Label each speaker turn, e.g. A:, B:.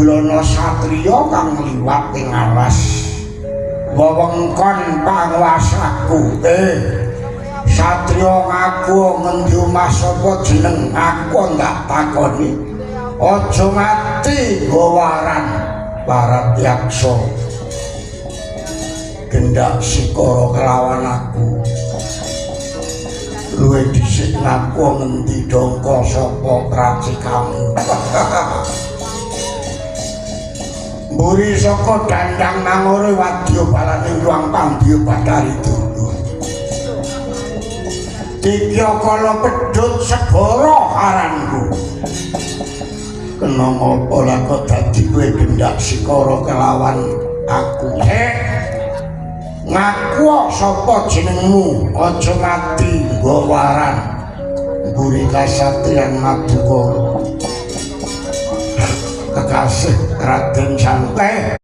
A: Jebul ana satriya kang liwat ing alas wewengkon panguwasaku. Satriya ngaku ngendi omah sapa jeneng aku ndak takoni. Aja mati gowaran Barat Yaksa. Gendak sikara kelawan aku. Luwih dhisik ngaku ngendi dongko sapa pracikamu. Mburi saka dandang mangore wadya balane luang pandya Bathari Durga. Dikya kala pedhut segara aranku. Kena ngopo lah kok dadi kowe gendak sikara kelawan aku? Ngaku sapa jenengmu? Aja mati nggawaran. Mburi kasatriyan Madukara. Kekasih Raden Santai.